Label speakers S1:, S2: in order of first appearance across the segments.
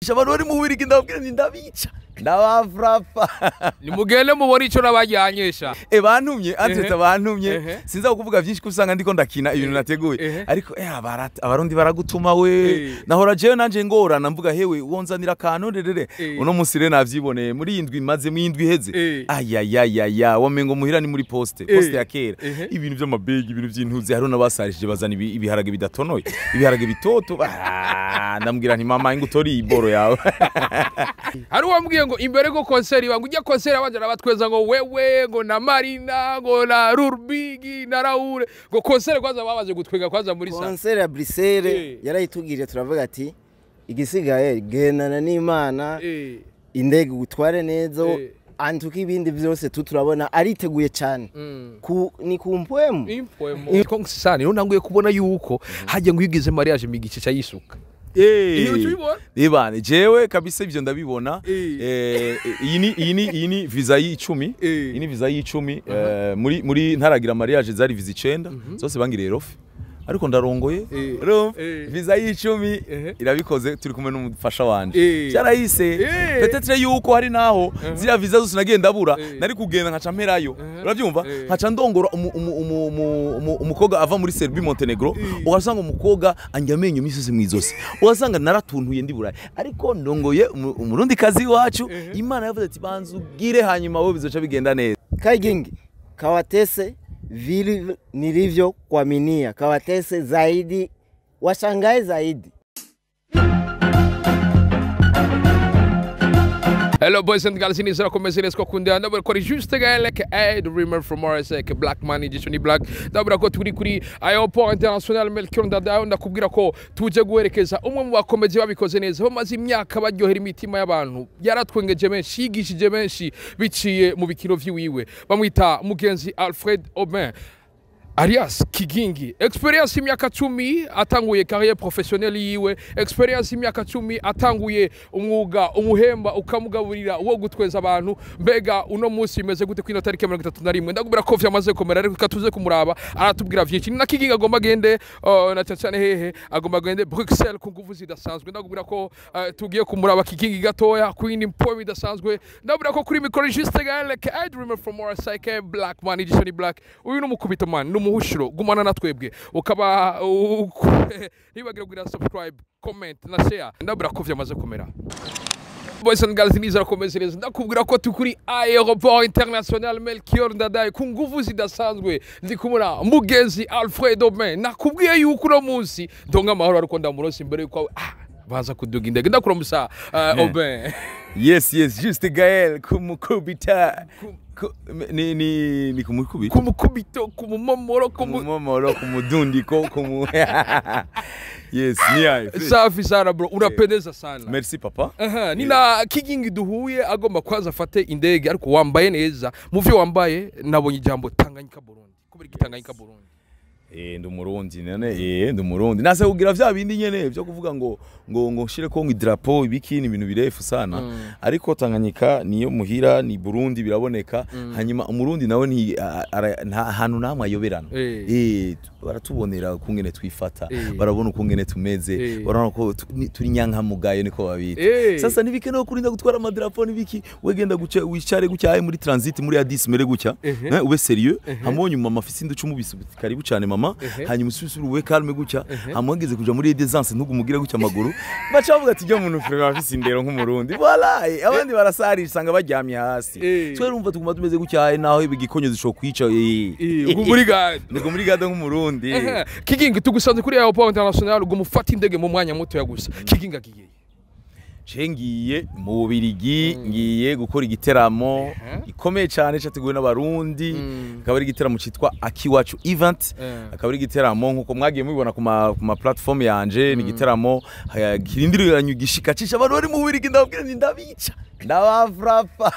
S1: Abantu bari mu Bubirigi, ndababwira nti ndabica, ndabafrapa.
S2: Nimugende mubone ico nabajyanyesha.
S1: E, bantumye antret, bantumye. Sinza kuvuga byinshi ko usanga ndiko ndakina ibintu nateguye. Ariko Abarundi baragutuma we. Nahora jewe nanje ngorana, mvuga hewe wonzanira akantu rerere. Uno munsi rero navyiboneye muri iyi ndwi maze, mu indwi iheze. Ayayayaya, wamengo muhira ni muri poste, poste ya kera. Ibintu by'amabegi, ibintu by'intuzi, hariho n'abasarishije bazana ibiharage bidatonoye, ibiharage bitoto. Ah, ndambwira nti mama, ingo utori iyi boro yawe.
S2: Hari uwambwiye ngo imbere ko concert iba, ngo ujya concert abanza arabatweza, ngo wewe, ngo na Marina, ngo na Rurbigi na Raoul, ngo concert kwanza babaze gutwenga kwanza muri sa
S3: Concert ya Bruxelles yarayitubwije, turavuga ati igisigaye gendana n'Imana, indege utware neza. Antuka ibindi byose tu turabona ariteguye cyane. Ni ku mpwemu.
S2: Impwemo ko sana rero nanguye kubona yuko hajya ngo uyigize mariage migice cyayisuka. Iyo tubibona.
S1: Ibane jewe kabisa ivyo ndabibona. Iyi ni visa y'icumi. Iyi ni visa y'icumi. Muri ntaragira mariage zari visa 9 zose bangiriye rofi, ariko ndarongoye. Urumva? Visa y'icumi irabikoze, turi kumwe n'umufasha wanje. Cyarahise. Peut-être yuko hari naho ziriya visa zose nagiye ndabura, nari kugenda nkaca mperayo, urabyumva? Nkaca ndongora umukobwa ava muri Serbie Montenegro, ugasanga umukobwa anjya amenyo imisi yose mw'izosi, ugasanga naratuntuye ndi Burayi, ariko ndongoye umurundi kazi wacu. Imana yavuze ati banza ugire, hanyuma wowe bizoca bigenda neza.
S3: Kigingi kawatese vile nilivyo kuaminia, kawatese zaidi, washangae zaidi.
S2: Hello boys and girls, nizera ko meze neza ko kundana. Ndabona ko ari Juste Gaël aka The Dreamer from RSA, Black Man Edition Black. Ndabona ko turi kuri Aéroport International Melchior Ndadaye. Ndakubwira ko tuje guherekeza umwe mu bakomezi babikoze neza, bamaze imyaka baryohera imitima y'abantu, yaratwengeje benshi, yigishije benshi biciye mu bikino vyiwiwe. Bamwita mugenzi Alfred Aubin alias Kigingi. Experience y'imyaka 10 atanguye carrière professionnelle yiwe, experience y'imyaka 10 atanguye umwuga umuhemba ukamugaburira wo gutweza abantu. Mbega uno munsi imeze gute kwino tariki ya 31? Ndakubwira ko vyamaze komera, ariko reka tuze kumuraba, aratubwira vyinshi. Ni na Kigingi agomba agende na cyane cyane hehe agomba agende Bruxelles ku nguvu zidasanzwe. Ndakubwira ko tugiye kumuraba Kigingi gatoya ku yindi poem idasanzwe. Ndakubwira ko kuri micro Juste Gaël aka Dreamer from RSK, Black Man Edition Black. Uyu ni umukubito man, ni umuhushiro. Gumana na twebwe, ukaba ntibagira kugira subscribe, comment na share. Ndabura ko vyamaze kumera. Boys and girls, nizera komeze neza. Ndakubwira ko tukuri Aéroport International Melchior Ndadaye ku nguvu zidasanzwe. Ndi kumwe na mugenzi Alfred Aubin. Nakubwiye yuko uno munsi ndonga amahoro, ariko ndamuronse imbere yuko baza kuduga indege. Ndakuramusa, Aubin.
S1: Yes, Juste Gaël, kumukubita. Ni kumukubita.
S2: Kumukubito, kumumomoro, kumu
S1: Kumumomoro, kumudundiko, kumu yes, ni ayo.
S2: Safi sana bro, unapendeza sana.
S1: Merci papa.
S2: Aha, nina Kigingi duhuye agomba kwanza afate indege, ariko wambaye neza. Mu vyo wambaye nabonye ijambo Tanganyika Burundi. Kubera iki Tanganyika Burundi?
S1: Ndi umurundi none, ndi umurundi. Nase kugira vya bindi nyene byo kuvuga ngo nshire ko ngo idarapo ibiki, ni ibintu birefu sana. Ariko Tanganyika niyo muhira, ni Burundi, biraboneka. Hanyuma umurundi nawe nta hantu namwe ayoberana. Baratubonera ukungene twifata, barabona ukungene tumeze, barabona ko turi nyankamugayo, niko babita. Sasa nibikenewe kurinda gutwara amadarapo nibiki, wegenda guca wicare gutya muri transit muri Addis mere gutya, ube sérieux, hamwe mama afise inducu mubise karibu cyane mama, hanyuma usubire ube calme gutya, hamwe wageze kuja muri aisance ntugumugire gutya amaguru, baca bavuga ati ryo muntu frère afise indero nk'umurundi. Voilà, abandi barasarisha usanga baryamye hasi. Twe urumva tuguma tumeze gutya, naho igikonyo zishobora kwica.
S2: Uguma uri gade.
S1: Niko muri gade nk'umurundi.
S2: Kigingi, tugusanze kuri Aéroport International, uguma ufata indege mu mwanya muto ya gusa. Kigingi agiye.
S1: Je ngiye mu Bubirigi, ngiye gukora igiteramo gikomeye cyane cyateguwe n'Abarundi, akaba ari igiteramo cyitwa Akiwacu Event. Akaba ari igiteramo nkuko mwagiye mubibona ku ma platform yanje, ni igiteramo kirindiriranye igishika cisha abantu bari mu Bubirigi. Ndababwira nti ndabica, ndabafrapa.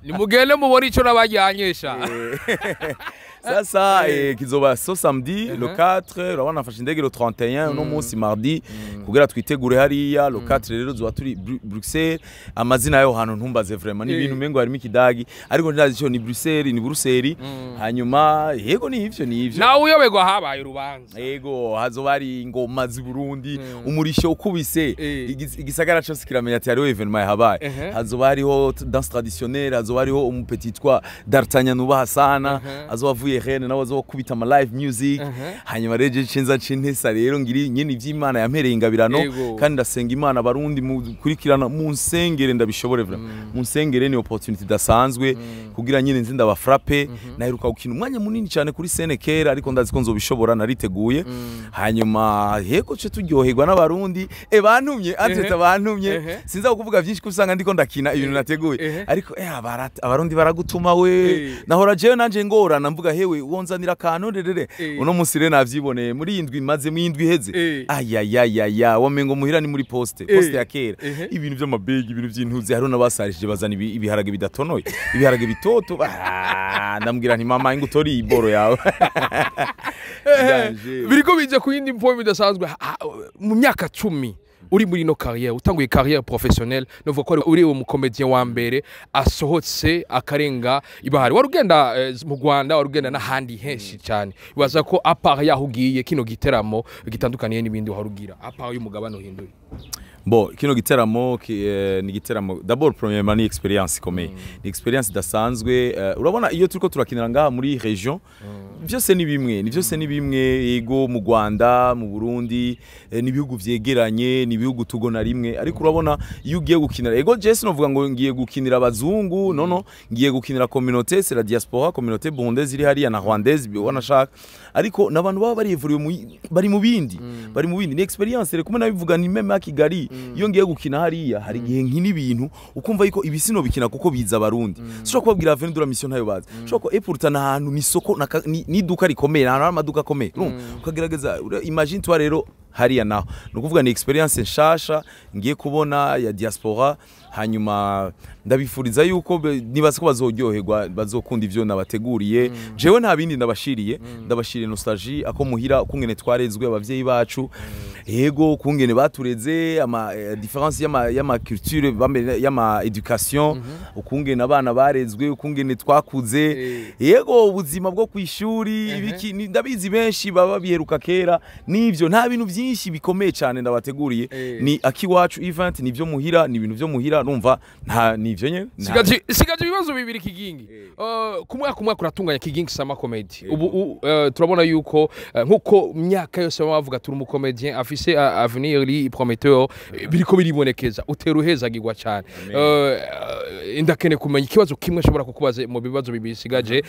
S2: Nimugende mubone ico nabajyanyesha.
S1: Sasa kizoba so samedi le 4. Urabona nafashe indege le 31, uno munsi mardi, kugira twitegure hariya le 4. Rero zuba turi Bruxelles. Amazina yaho hantu ntumbaze, vraiment ni ibintu umengo harimo ikidagi, ariko ndazi cyo ni Bruxelles, ni Bruxelles. Hanyuma yego, ni ivyo, ni ivyo.
S2: Nawe uyoberwa habaye urubanza.
S1: Ego, hazoba hari ingoma z'i Burundi, umurisho ukubise, igisagara cyose kiramenya ati hariho événement yahabaye. Hazoba hariho danse traditionnelle, hazoba hariho umu petit twa D'Artagnan nubaha sana, azoba avuye Rennes, nawe azoba akubita ama live music. Hanyuma rero je cenza ntesa rero ngiri nyene ivy'Imana yampereye ingabirano. Kandi ndasenga Imana, Abarundi mukurikirana, munsengere ndabishobore, vraiment munsengere. Ni opportunity idasanzwe kugira nyene nzi ndabafrappe. Naheruka gukina umwanya munini cyane kuri scène kera, ariko ndazi ko nzobishobora, nariteguye. Hanyuma yego, ce turyoherwa n'Abarundi. Bantumye entre bantumye, sinza kuvuga byinshi ko usanga ndiko ndakina ibintu nateguye, ariko Abarundi baragutuma we. Nahora jewe nanje ngorana mvuga hewe wonzanira akantu rerere. Uno munsi rero navyiboneye muri iyi ndwi maze, mu indwi iheze. Ayayayaya, wamengo muhira ni muri poste, poste ya kera. Ibintu by'amabegi, ibintu by'intuzi, hariho n'abasarishije bazana ibiharage bidatonoye, ibiharage bitoto. Ah, ndambwira nti mama ingo utori iboro yawe. Danger.
S2: Biriko bija ku yindi mpomo idasanzwe. Mu myaka 10 uri muri ino carrière, utanguye carrière professionnelle, novuga ko uri umu comédien wa mbere asohotse akarenga ibahari. Wari ugenda mu Rwanda, wari ugenda n'ahandi henshi cyane. Ibaza ko à part yaho ugiye, kino giteramo gitandukaniye n'ibindi wari ugira, à part y'umugabane uhinduye?
S1: Bon, kino giteramo ni giteramo, d'abord premièrement ni expérience ikomeye, ni expérience idasanzwe. Urabona iyo turiko turakinira ngaha muri région, byose ni bimwe, ni byose ni bimwe. Yego, mu Rwanda, mu Burundi, ni ibihugu vyegeranye, ni ibihugu tugona rimwe. Ariko urabona iyo ugiye gukinira, ego je sinovuga ngo ngiye gukinira abazungu, no, ngiye gukinira communauté, c'est la diaspora, communauté burundaise iri hariya na rwandaise wanashaka, ariko n'abantu baba barivuriwe bari mu bindi, bari mu bindi. Ni expérience rero kumwe nabivuga, ni même à Kigali iyo ngiye gukina hariya, hari igihe nkina ibintu ukumva yuko ibi sino bikina kuko biza Abarundi. Sishobora kubabwira Avenue de la Mission ntayo bazi, ushobora ko et pourtant ahantu ni isoko ni iduka rikomeye, ahantu hari amaduka akomeye. Urumva ukagerageza, imagine toi rero hariya naho. Ni ukuvuga ni expérience nshasha ngiye kubona ya diaspora. Hanyuma ndabifuriza yuko nibaza ko bazoryoherwa, bazokunda ivyo nabateguriye. Jewe nta bindi ndabashiriye, ndabashiriye nostalgie ako muhira, kungene twarezwe abavyeyi bacu, yego, kungene batureze, ama différence y'ama culture y'ama éducation, ukungene abana barezwe, ukungene twakuze, yego, ubuzima bwo kwishuri, ibiki. Ndabizi benshi baba biheruka kera. Nivyo, nta bintu byinshi bikomeye cyane ndabateguriye. Ni Akiwacu event, ni byo muhira, ni ibintu byo muhira. Numva nta nivyo nyene.
S2: Sigaje ibibazo bibiri, Kigingi. Ku mwaka uratunganya Kigingi Summer Comedy. Ubu turabona yuko nkuko myaka yose baba bavuga turi umu comédien afise avenir li prometteur, biriko biribonekeza, utera uhezagirwa cyane. Ndakene kumenya ikibazo kimwe nshobora kukubaza mu bibazo bibiri sigaje.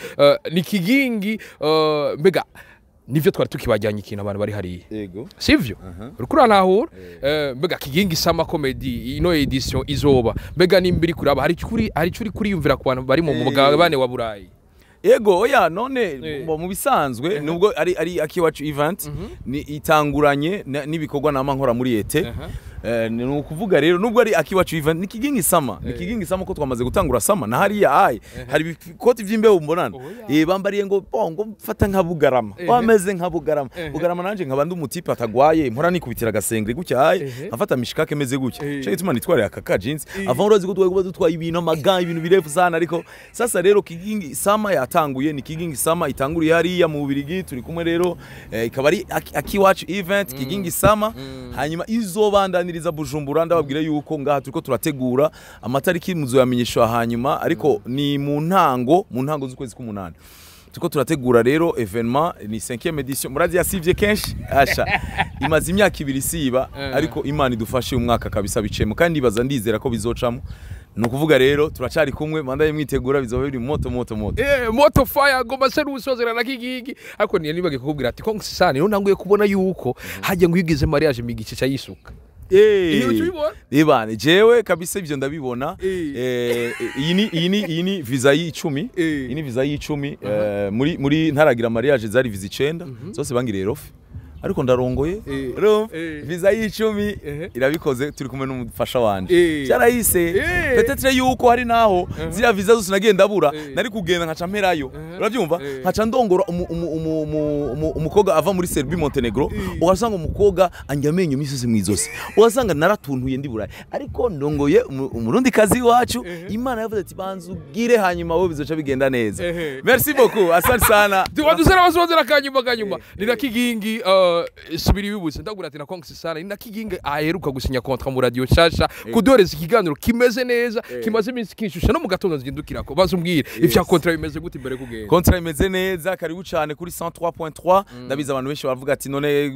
S2: Ni Kigingi, mbega nivyo twari tukibajyanye ikintu abantu bari hariya?
S1: Yego.
S2: Sivyo, uriko urantahura? Mbega Kigingi Summer Comedy ino édition izoba, mbega nimba iri kuraba, hari icyo uri kuriyumvira ku bantu bari mu mugabane wa Burayi?
S1: Ego, oya, none mu bisanzwe nubwo ari Akiwacu event, ni itanguranye n'ibikorwa nama nkora muri été. Ni ukuvuga rero nubwo ari Akiwacu event, ni Kigingi Summer, ni Kigingi Summer ko twamaze gutangura summer na hariya ai hari ibikoti vy'imbeho mbonana. Bambariye ngo bon, ngo mfata nka Bugarama, bameze nka Bugarama. Bugarama nanje nkaba ndi umu type atagwaye, mpora nikubitira agasengeri gutya ai, nkafata mishikake meze gutya. Cyo gituma nitware aka ka jeans avant. Urazi ko twari kuba dutwaye ibintu amaga, ibintu birefu sana. Ariko sasa rero Kigingi Summer yatanguye, ni Kigingi Summer itanguriye hariya mu Bubirigi turi kumwe rero, ikaba ari Akiwacu event Kigingi Summer. Hanyuma izobandaniriza Bujumbura. Ndababwira yuko ngaha turiko turategura amatariki, muzoyamenyeshwa hanyuma, ariko ni mu ntango z'ukwezi k'umunani turiko turategura rero événement. Ni 5e édition, murazi yasivye kenshi, asha imaze imyaka 2 isiba, ariko Imana idufashe umwaka kabisa bicemo, kandi ndibaza, ndizera ko bizocamo. Ni ukuvuga rero turacari kumwe, mandaye mwitegura, bizoba biri moto moto moto.
S2: Moto fire. Ngoma se n'usozera na Kigingi, ariko niyo nibage kukubwira ati ko nsana niyo ntanguye kubona yuko hajya ngo uyigize mariage migice cyayisuka. Iyo ubibona?
S1: Ibane jewe kabisa ivyo ndabibona. Iyi ni visa y'icumi. Iyi ni visa y'icumi. Muri ntaragira mariage zari visa 9 zose bangiriye rofi. Ariko ndarongoye. Urumva? Visa y'icumi irabikoze, turi kumwe n'umufasha wanje. Cyarahise. Peut-être yuko hari naho ziriya visa zose nagiye ndabura, nari kugenda nkaca mperayo, urabyumva? Nkaca ndongora umukobwa ava muri Serbie, Montenegro, ugasanga umukobwa anjya amenyo imisi yose mw'izosi, ugasanga naratuntuye ndi Burayi, ariko ndongoye umurundi kazi wacu. Imana yavuze ati: "Banza ugire, hanyuma wowe bizoca bigenda neza." Merci beaucoup, asante sana.
S2: Wadusera basozera kanyuma ni na Kigingi. Subiri bibutse, ndagura ati na congs sana, ni na Kigingi aheruka gusinya contrat mu radio nshasha kudoreza ikiganiro kimeze neza, kimaze iminsi kishusha no mu gatondo zindukirako. Baza umbwire ivya contrat bimeze gute imbere kugenda.
S1: Contrat imeze neza, karibu cyane kuri 103.3. Ndabizi abantu benshi baravuga ati: "None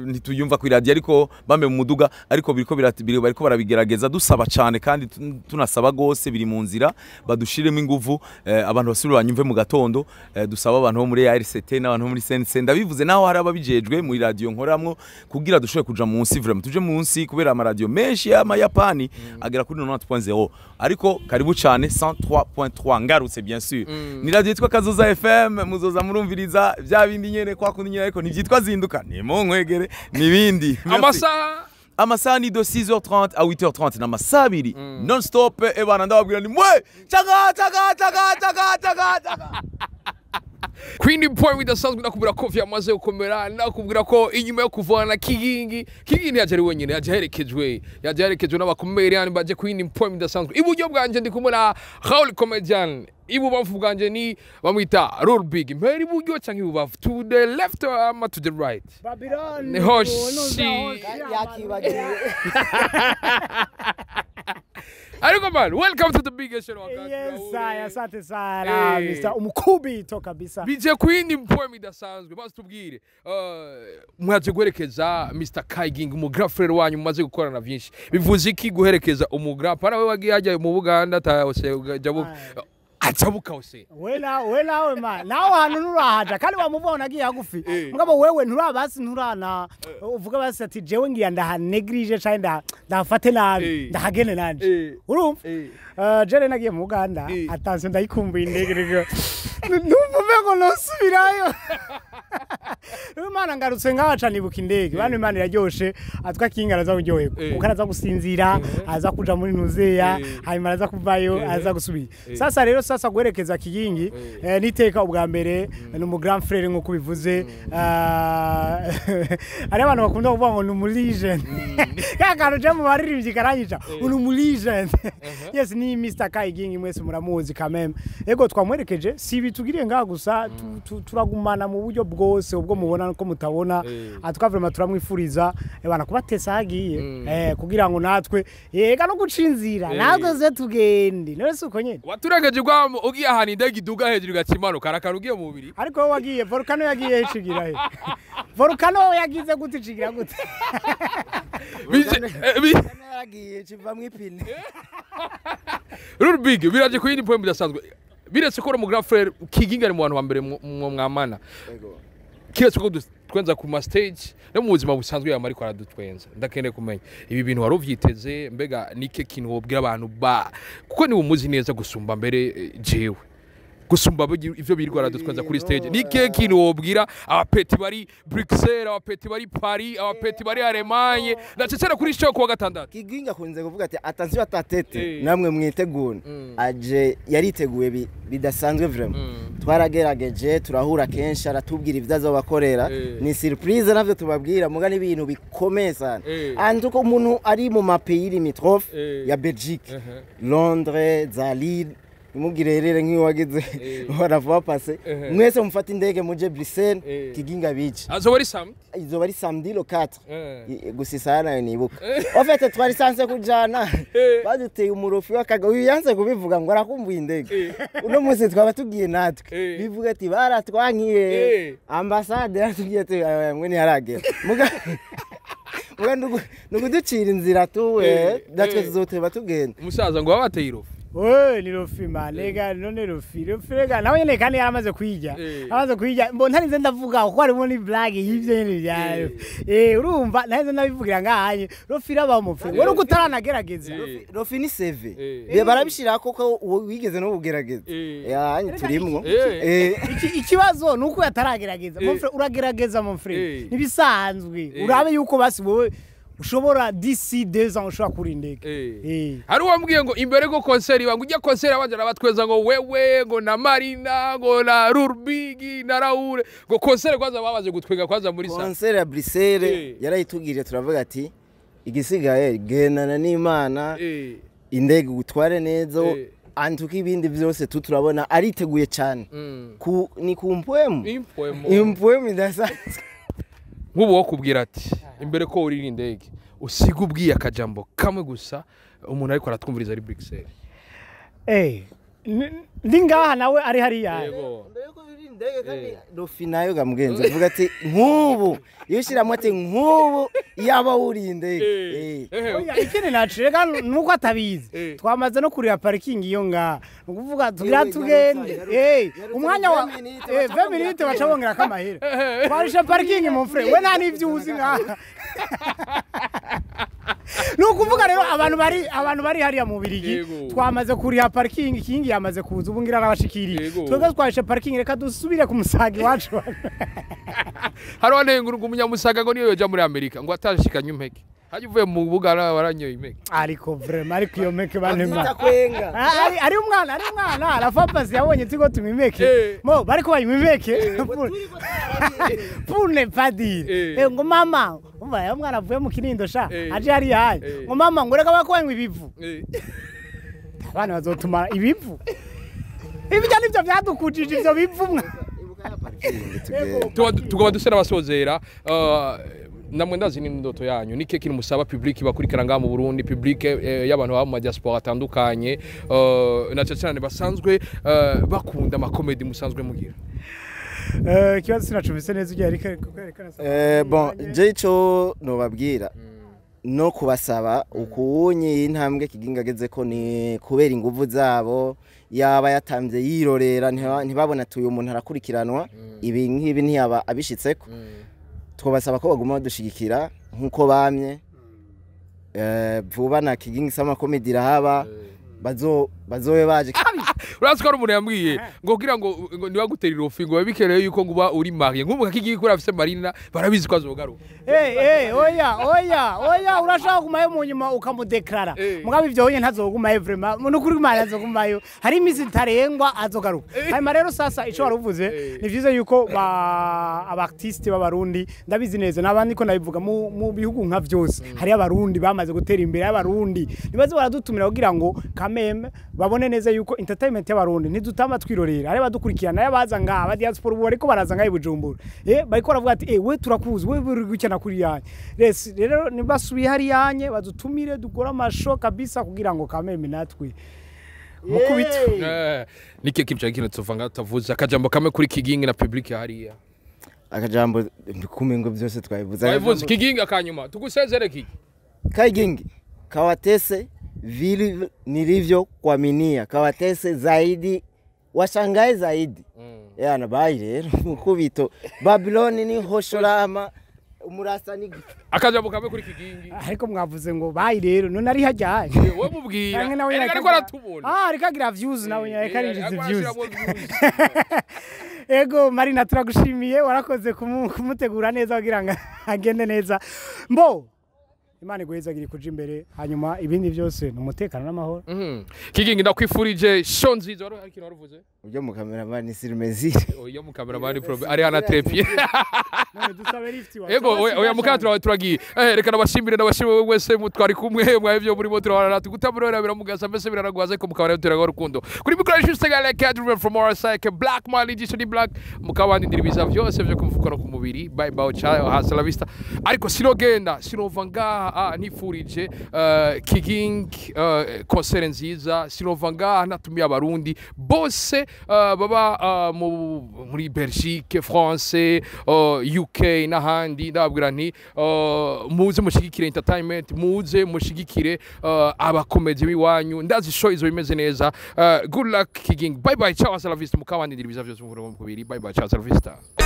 S1: ntituyumva ku radio?" Ariko bambe mu muduga, ariko biriko bariko barabigerageza. Dusaba cyane kandi tunasaba gose, biri mu nzira, badushiremo inguvu, abantu basubire banyumve mu gatondo. Dusaba abantu bo muri ARCT n'abantu bo muri CNC, ndabivuze naho hari ababijejwe muri radio nkoramwo, kugira dushobore kuja munsi, vraiment tuje munsi, kubera amaradiyo menshi y'amayapani agera kuri 90.0. Ariko karibu cyane 103.3. Ngarutse, bien sûr, ni radio yitwa Kazoza FM. Muzoza murumviriza bya bindi nyene kwa kundi nyene, ariko ntivyitwa Zinduka, ni munkwegere nibindi. Merci.
S2: Amasaha?
S1: Amasaha ni de 6h30 à 8h30, ni amasaha 2 non stop. Ebana, ndababwira ni mwe chaka chaka chaka chaka chaka chaka.
S2: Queen Point bidasanzwe, nakubwira ko vyamaze gukomera, nakubwira ko inyuma yo kuvana na Kigingi, Kigingi yaje ari wenyine, yaje aherekejwe n'abakomedian baje Queen Point bidasanzwe. Iburyo bwanje ndi kumwe na Raul Comedian, ibubamfu bwanje ni bamwita Roll Big. Mpera iburyo canke ibubamfu, to the left ama to the right?
S4: Babylon.
S2: Ni hoshi.
S3: Yakibagiwe.
S2: Ariko man, welcome to the biggest show.
S4: Yes, I, asante sana. Mr. Umukubito kabisa.
S2: Bije kwindi poem idasanzwe. Basi tubwire, mwaje guherekeza Mr. Kigingi, umu grand frère wanyu mumaze gukorana vyinshi. Bivuze iki guherekeza umu grand para we wagiye hajya mu Buganda ta jabu ajabuka ose?
S4: We nawe ma nawe hantu nturahaja kandi wamubona agiye hagufi. Mugabo wewe nturabasi, nturana uvuga basi ati: "Jewe ngiye ndahanegrije canke ndahafate nabi, ndahagene nanje." Urumva? Jere nagiye mu Uganda. Attention, ndayikumbuye indege rero, numva umengo nosubirayo. Imana ngarutse ngaca nibuka indege. Bano Imana iraryoshe, atwa kinga araza kuryoherwa, kuko araza gusinzira, aza kuja muri ntuzeya, hanyuma araza kuvayo, aza gusubira. Sasa rero, sasa guherekeza Kigingi niteka ubwa mbere, ni umu grand frère nk'uko bivuze. Hari abantu bakunda kuvuga ngo ni umu legend, ka kantu je mu baririmbyi karanyica, uri umu legend. Yes, ni Mr. Kigingi, mwese muramuzi kameme. Ego, twamwerekeje, si bitugiriye ngaha gusa, turagumana mu buryo bwose ubwo mubona ko mutabona. Atwa vraiment turamwifuriza bana kubatesa hagiye, kugira ngo natwe yega no guca inzira, natwe ze tugende. None si uko nyene?
S2: Waturengeje ubwamo, ugiye ahantu indege iduga hejuru igacimanuka, arakara ugiye mu mubiri.
S4: Ariko wowe wagiye volcano, yagiye icigira he? Volcano yagize gute, icigira gute?
S3: Yaragiye kivamwo ipine.
S2: Rule Big biraje ku yindi point bidasanzwe. Biretse ko uri mu grand frère Kigingi ari mu bantu ba mbere mwamana, kiretse ko twenza ku ma stage, no mu buzima busanzwe yama ariko aradutwenza. Ndakeneye kumenya ibi bintu wari uvyiteze? Mbega nike kintu wobwira abantu ba kuko ni umuzi neza gusumba mbere jewe, gusumba ivyo birirwa aradutwenza kuri stage? Nike kintu wobwira abapeti bari Bruxelles, abapeti bari Paris, abapeti bari Allemagne, ndacecera kuri show kuwa gatandatu?
S3: Kigingi akunze kuvuga ati: "Attention atatete." Namwe mwitegure. Aje yariteguye bidasanzwe vraiment. Twaragerageje, turahura kenshi, aratubwira ibyo azobakorera. Ni surprise navyo tubabwira, muga ni ibintu bikomeye sana. Antuko umuntu ari mu ma pays limitrophes ya Belgique, Londres, za Lille, nimubwire rero nk'iyo wagize baravuga passé. Mwese mufate indege muje Bruxelles. Kiginga bice.
S2: Azoba ari samedi?
S3: Izoba ari samedi le 4. Gusa isaha nayo nibuka. En fait twari sanse kujana, baduteye umurofi w'akaga. Uyu yanse kubivuga ngo arakumbuye indege. Uno munsi twaba tugiye natwe, bivuga ati baratwankiye. Ambasade yaratubwiye ati: "Aya, mwe ntiharagera." Muga nukuducira inzira tuwe, natwe tuzoteba tugenda.
S2: Umusaza ngo baba bateye irofu.
S4: We ni rofi man, rega none rofi rofi, rega nawe nyene kandi yaramaze kuyirya. Amaze kuyirya, mbo ntarinze ndavuga kuko harimo ni blague y'ivyo nyene bya urumva ntarinze ndabivugira ngahanye. Rofi irabaho mon frère, wewe nuko utaranagerageza.
S3: Rofi ni CV. Barabishira koko wigeze no kugerageza. Ya turimwo.
S4: Ikibazo nuko yataragerageza mon frère, uragerageza mon frère, nibisanzwe urabe yuko basi wowe ushobora d'ici 2 ans ushobora kuri indege.
S2: Hari uwambwiye ngo imbere go concert iba, ngo ujya concert abanje arabatweza ngo wewe ngo na Marina ngo na Rurbigi na Raoul, ngo concert kwanza babaje gutwega kwanza muri sa
S3: concert ya Bruxelles yarayitugirije, turavuga ati igisigaye gendana n'Imana, indege utware neza, antuka ibindi byose turabona ariteguye cyane. Ni ku mpwemu impwemu idasanzwe.
S2: Nk'ubu wo kubwira ati imbere ko uri indege usiga ubwiye akajambo kamwe gusa umuntu ariko aratwumviriza ari Bruxelles.
S4: Ndi ngaha nawe ari hariya.
S3: Mbere ko uri indege kandi rofi nayo gamugenzi uvuga ati nk'ubu iyo ushyiramo ati nk'ubu yaba uri indege.
S4: Oya ikindi nacirega nuko atabizi, twamaze no kurira parking iyo ngaha, nukuvuga tugira tugende umwanya wa 20 minutes baca bongera kamahera. Twarisha parking mon frère, we nta n'ivyo uzi ngaha. Nukuvuga rero abantu bari hariya mu Birigi twamaze kuriha parking, ikingi yamaze kuza ubu ngira arabashikiriye, twebwe twarisha parking, reka dusubire ku Musaga iwacu.
S2: Hari wanengura umunyamusaga ngo niyo yoja muri Amerika ngo atashikanye impeke, haje uvuye mu bugara waranyoye impeke.
S4: Ariko vraiment ariko iyo mpeke banema ari umwana arafapasi yabonye tigo tuma impeke mo bariko banywa impeke pour ne pas dire ngo mama umva ya mwana avuye mu Kinindo sha aje hari yaye ngo mama ngo reka bakwanywa ibivu, abana bazotuma ibivu ibyo nivyo byadukujije ivyo bivu mwa.
S2: Tugaba dusera abasozera namwe ndazi ni ndoto yanyu ni keki musaba public bakurikira ngaha mu Burundi, public y'abantu baba mu diaspora atandukanye na cyane basanzwe bakunda ama comedy musanzwe mugira.
S4: Ikibazo sinacumvise neza ugiye ariko kwerekana.
S3: Bon je ico nobabwira no kubasaba ukunye intambwe Kigingi ageze ko ni kubera inguvu zabo, yaba yatamvye yirorera ntibabona tuyu umuntu arakurikiranwa ibi nkibi ntiyaba abishitseko. Twabasaba ko baguma badushigikira nkuko bamye vuba na Kigingi Sama Comedy irahaba, bazobe baje.
S2: Urazi ko ari umuntu yambwiye ngo kugira ngo ntibagutera irofi ngo babikereye yuko ngo uba uri marié, nk'ubu Kigingi kuri afise Marina barabizi ko azogaruka.
S4: Oya urashaka kumayo mu nyuma ukamudeklara, mugabo ivyo honye ntazogumayo vraiment nukuri Imana azogumayo, hari imizi itarengwa azogaruka. Hanyuma rero sasa ico waruvuze ni vyiza yuko aba artiste b'abarundi ndabizi neza nabandi ko nabivuga mu bihugu nka vyose hari abarundi bamaze gutera imbere, abarundi nibaze baradutumira kugira ngo kameme babone neza yuko entertainment y'abarundi ntidutama twirorera, ari badukurikirana yabaza ngaha ba diaspora ubu ariko baraza ngaha i Bujumbura, bariko baravuga ati we turakuzi we buri gukena kuri yanye. Rero nibasubiye hari yanye badutumire dukora amasho kabisa kugira ngo kameme natwe mukubito.
S2: Nike kimcha kino tuvanga tavuza akajambo kamwe kuri Kigingi na public hariya.
S3: Akajambo kumengo byose twabivuze.
S2: Twabivuze Kigingi akanyuma tugusezere kiki.
S3: Kigingi kawatese vile nilivyo kuaminia, kawatese zaidi washangae zaidi. Yana bayi rero mukubito Babyloni ni hoshorama umurasa ni
S2: akajambo kamwe kuri Kigingi.
S4: Ariko mwavuze ngo bayi rero none ari hajyaye.
S2: Wewe mubwira ariko aratubona.
S4: Ariko agira views nawe nyareka arinjiza views. Ego Marina turagushimiye warakoze kumutegura neza kugira ngo agende neza. Mbo Imana iguhezagire kuja imbere, hanyuma ibindi byose ni umutekano n'amahoro.
S2: Kigingi ndakwifurije show nziza. Wari ikintu waruvuze?
S3: Ujya mu cameraman ni Sirmezire.
S2: Oya mu cameraman problem ari hana trepie.
S4: None dusabe lift wa.
S2: Ego oya mukatra turagiye. Reka nabashimire nabashimire wese mutwari kumwe mwavyo muri moto turabana tugutamurora biramugasa mbese biraragwaza ko mukabara turaga urukundo. Kuri mikoro juste gale Cadre from RSI Black Mali Edition Black mukabandi ndiribiza byose byo kumvuka no kumubiri. Bye bye ciao hasta la vista. Ariko sinogenda sinova ngaha ngaha nifurije Kigingi concert nziza. Sinova ngaha natumiye Abarundi bose baba muri Belgique, France, UK n'ahandi. Ndababwira nti muze mushigikire entertainment, muze mushigikire abakomedi b'iwanyu. Ndazi show izo bimeze neza. Good luck, Kigingi. Bye bye, ciao, hasta la vista. Mukabandindira ibiza vyose mu kubiri. Bye bye, ciao, hasta la vista.